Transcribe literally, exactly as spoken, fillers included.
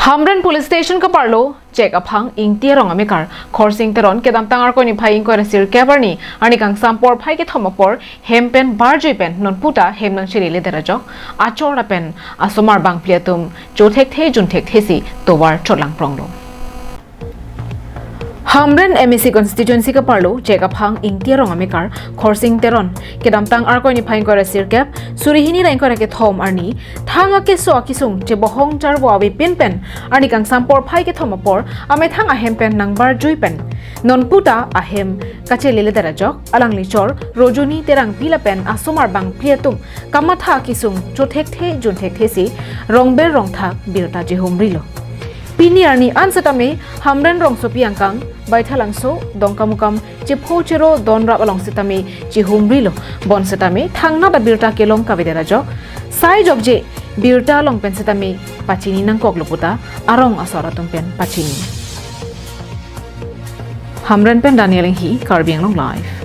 Hamren Police Station kaparlo chek aphang Ingti arong amekar Khorsing Teron kedamtang Arkoi niphai ingkoi ra sirkep arni, arni kangsam porphai kethom apor hem pen barjui pen nonputa hem nangchele ledet ajok achor lapen asomar bangphli atum chothekthe junthekthe si tovar cholangpronglo. Hamren M A C constituency kaparlo chek aphang Ingti arong amekar Khorsing Teron kedamtang Arkoi niphai ingkoi ra sirkep, suri hini ra ingkoi ra kethom arni thang akeso akisung chebohong charvo avepin pen arni kangsam porphai kethom apor amethang ahem pen nangbarjui pen nonputa ahem kachele ledet ajok alangli chor Rojoni Terangpi lapen asomar bangphli atum kamatha akisung chothekthe junthekthe si rongber rongthak birta chihumrilo. Pini arni an setame Hamren rongsopi angkang, Baithalangso, Dongkamukam, Chepho Chero, Donrap along setame chihumrilo. Bon setame thangnat abirta kelong kavedet ajok sai jokje birta along pen setame pachini nangkoklo puta arong asor atum pen pachini. Hamren pen Daniel Enghi, Karbi Anglong Live.